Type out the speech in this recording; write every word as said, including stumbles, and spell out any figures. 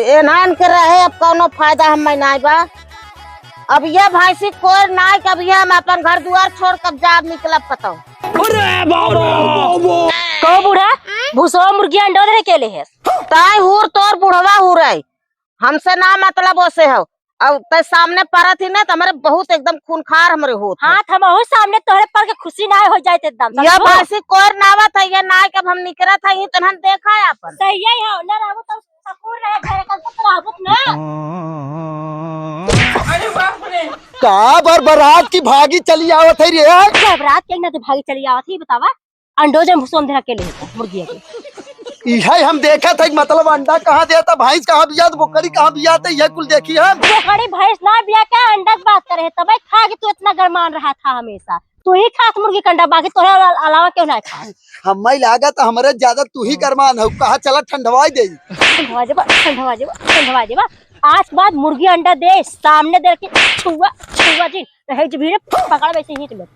एन्हन के रहे अब कौनो फायदा हम्मे नाई बा। अब ये भैंसी कोर नाई के अब ये हम अपन घर दुआर छोड़ के अब जाब निकलब कतौ। अरे बाबा! कहो बूढ़ा, भूसवा मुर्गी अंडा दे के ले है। ताई हूर तोर बुढ़वा हूर है, हमसे ना मतलब ओसे हो। अब तै सामने परत ही ना तो हमरे बहुत एकदम खूनखार हमरे होत है। हाँ, त हमहू सामने तोहरे पर के खुशी ना हो जाए एकदम, ये समझो? भैंसी कोर नावत है, ये नाई के अब हम निकरत है, ये तनहन देखा है अपन। सही है, हो ना रहू तो सकून रहे घर का, तो रहबो ना। अरे बाप रे। का बरबरात की भागी चली आवत है रे? बरबरात के ना तो भागी चली आवत है, बतावा। अंडो जे भूसवा में धरा के ले होता, मुर्गिया के। इहे हम देखत है, मतलब अंडा कहाँ देता, भैंस कहाँ बियात, बोकरी कहाँ बियात, ये कुल देखी हम। बोकरी भैंस ना बिया के अंडा के बात करे, तबे खा के तू इतना गरमान रहा था हमेशा। तू ही खात मुर्गी के अंडा, बाकी तोहरे अला-, अलावा केहू ना खात। हम्मे लागत हमरे ज्यादा तू ही गरमान हो, कहा चला ठंडवाई दे। ठंडवा जेबा, ठंडवा जेबा, ठंडवा जेबा। आज के बाद मुर्गी अंडा दे, सामने दे के छुआ, छुआ जी, रहे जी भीड़े पकड़ वैसे ही तुम्हें।